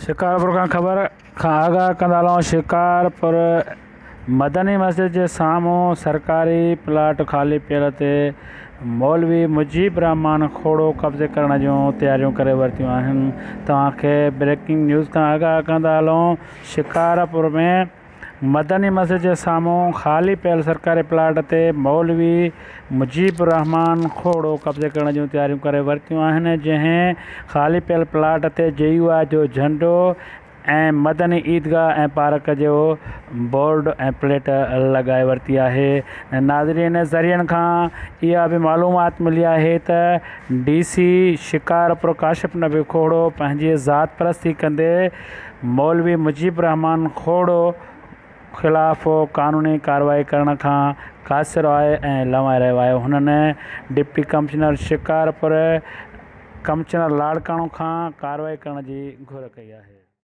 شڪارپور کان خبر کان آگاهه ڪندا هلون شڪارپور مدني مسجد جي سامهون سرڪاري پلاٽ خالي پيل تي مولوي مجيب الرحمان کوڙو قبضي ڪرڻ جون تياريون ڪري ورتيون آهن توهان کي بريڪنگ نيوز کان آگاهه ڪندا هلون شڪارپور ۾ مدني مسجد جي سامهون خالي پيل سرڪاري پلاٽ تي مولوي مجيب الرحمان کوڙو قبضي ڪرڻ جون تياريون ڪري ورتيون آهن جنهن خالي پيل پلاٽ تي جي يو آء جو جهنڊو ۽ مدني عيدگاهه ۽ پارڪ جو بورڊ ۽ پليٽ لڳائي ورتي آهي ناظرين ذريعن کان اها به معلومات ملي آهي ته ڊي سي شڪارپور ڪاشف نبي کوڙو پنهنجي ذات پرستي ڪندي مولوي مجيب الرحمان کوڙو خلاف قانوني ڪارروائي ڪرڻ کان قاصر آهي ۽ لنوائي رهيو آهي هنن deputy commissioner Shikarpur commissioner Larkana کان ڪارروائي ڪرڻ جي گهر ڪئي آهي.